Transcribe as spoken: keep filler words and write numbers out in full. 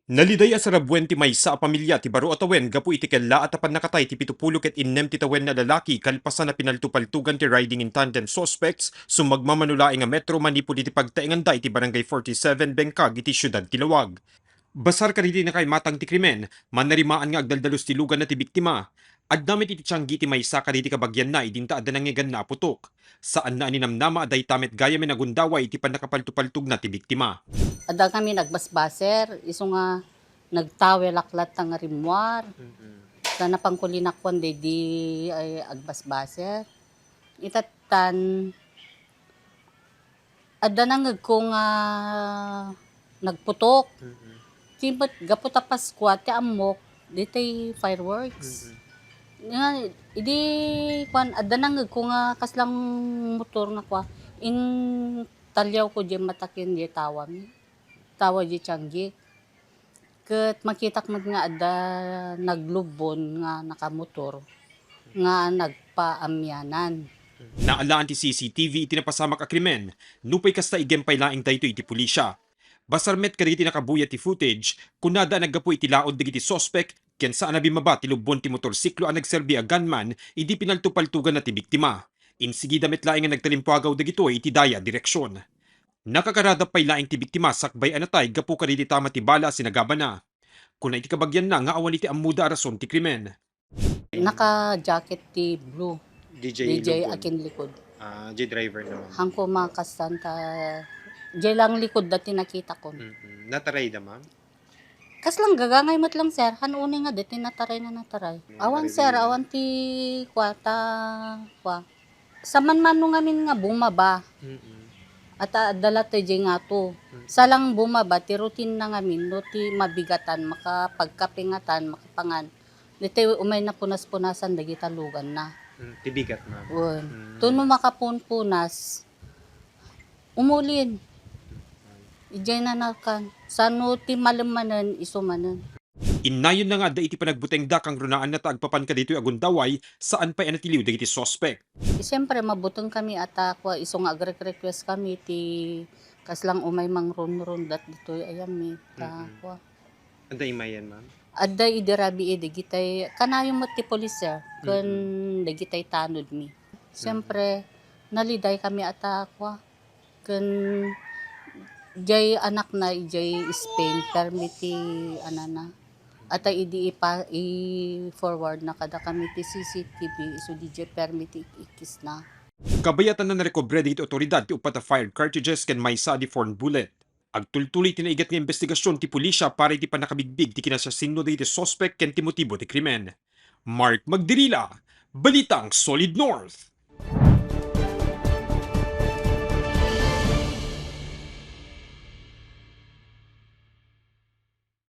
Naliday a sarabuen ti maysa a pamilia ti baro a tawen gapu iti kellaat a pannakatay ti pitupulo ket innem ti tawen a lalaki kalpasan a pinaltupaltugan ti riding in tandem suspects, sumagmamano laeng a metro manipud iti pagtaenganda iti Barangay forty-seven, Bengkag, iti siudad ti Laoag. Basar kadagiti nakaimatang ti krimen, mannarimaan nga agdaldalus ti luganna ti biktima. Adda met iti tianggi ti maysa kadagiti kabagianna idinta adda nangngeganna a putok. Saanna a ninamnama a dayta met gayam a nagundaway iti pannakapaltupaltogna ti biktima. Adda ngamin agbasbaser, isu nga nagtawelak latta nga rimmuar. Mm-mm. Sa napangkulinakuan daydi ay agbasbaser. Itattan, adda nangngegko nga nagputok. Mm-mm. Ti met gapu ta Paskua, ti ammok, ditoy fireworks. Mm-mm. Nga, idi, kuan, adda nangngegko nga kaslang motor nga kua, intaliawko diay mata ken diay tawami. Tawa diay tianggik. Ket makitak met nga adda naglubbon nga nakamotor nga nagpaamianan. Naalaan ti C C T V iti napasamak a krimen, nupay kasta, igem pay laeng daytoy iti pulisya. Basar met kadagiti nakabuya ti footage, kunada a naggapu iti laod dagiti suspek ken saan a bimmaba ti lubbon ti motorsiklo a nagserbi a gunman idi pinaltupaltuganna ti biktima. Insigida met laeng nga nagtalimpuagaw dagitoy iti daya a direksion. Nakakaradap pay laeng ti biktima sakbay a natay gapu kadagiti tama ti bala a sinagabana. Kuna iti kabagianna nga awan iti ammoda a rason ti krimen. Naka-jacket ti blue. D J D J Lugon. Akin likod. Ah, J driver naman. Hangko makastan ta, J lang likod dati nakita ko. Mm-mm. Natarayda, ma'am? Kaslang gagangay met lang, sir. Han uni nga dati nataray na nataray. Nataray. Awan, sir, awan ti kua ta, kua. Sa manmano ngamin nga bumaba. Mm-mm. At, ah, adda latta diay ngato. Mm-mm. Sa lang bumaba, ti routine na ngamin, no, ti mabigatan, makapagkape ngatan, makapangan. Ditoy umay napunas-punasan dagita luganna. Mm, ti bigat, ma'am. Wen. Mm. Tuno makapunpunas, umulin. Idiay nanakan. Sano ti malem manen, isu manen. Innayonna nga adda iti panagbutengda kangrunaanna ta agpapan kaditoy a gundaway, saan pay a natiliw dagiti suspek. Siyempre, mabuteng kami a ta kua, isu nga agre-request kami ti kaslang umay mangrunrundat ditoy ayami. Ta, mm-mm, kua. Adda imayen, ma'am? Adda idi rabii dagitay, kanayon met ti pulis, sir, ken, mm-mm, dagitay tanodmi. Mm-mm. Siyempre, naliday kami a ta kua. Ken diay anakna idiay Spain, permi ti anana. Ata idi ipa-, i-forward na kadakami ti C C T V, isu didiay permi ti ik-ikkisna. Kabayatanna, narekobre dagiti otoridad ti uppat a fired cartridges ken maysa a deformed bullet. Agtultuloy ti naigat nga imbestigasion ti pulisya para iti pannakabigbig ti kinasiasino dagiti suspek ken ti motibo ti krimen. Mark Magdirila, Balitang Solid North.